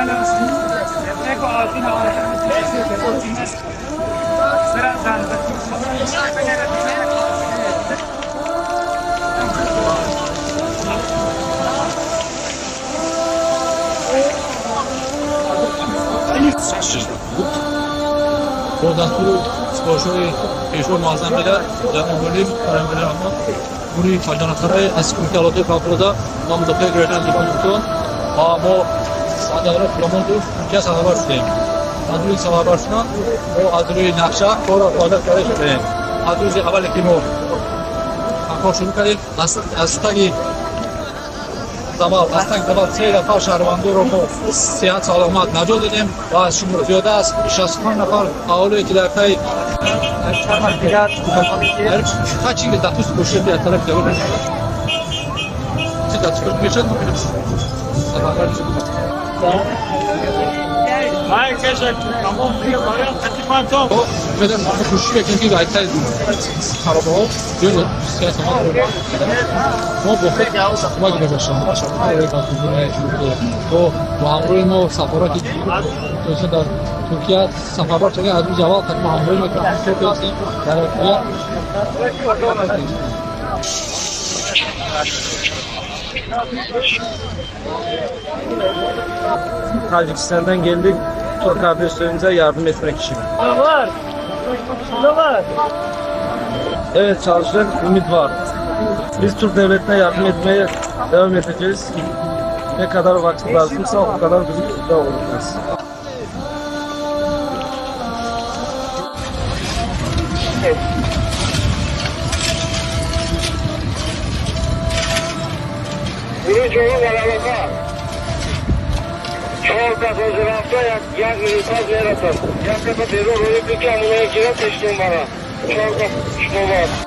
با دستور سپارش‌های پیشوا معظم ملت جناب عالی امام رحمان گروه 4 نفره از کمیته فوق‌العاده ما مدافع گرفتن دیوان و ما صدر پلمان دو که سفر شدیم. از روی سفر شدن و از روی نقشه کار فعالیت کرده شدیم. از روز اول که ما کار شروع کردیم از تگ زمان 3 نفر شهروندان رو ما صحت سلامت نجات دادیم و از شما زیاده از 65 نفر اهالی که در پی چی که دستوس پوشید از طرف دولت چی دستوس میشد کوشش بکنیم که باید خرابه ها جلو سیاست ما با خود کمک باشم با همراه ما سفارت در ترکیه سفر شده از روز اول تا ما همراه ما که در ترکیه. Tacikistan'dan geldik Türk kardeşlerimize yardım etmek için. Var. Var. Evet, çalıştık, ümit var. Biz Türk devletine yardım etmeye devam edeceğiz. Ne kadar vakit lazımsa o kadar bizim burada olacağız. 4 кас рафта, як минутаз мерасад. Як каса берун рои ки амулая гирад пештон бара. 4 кас шумо.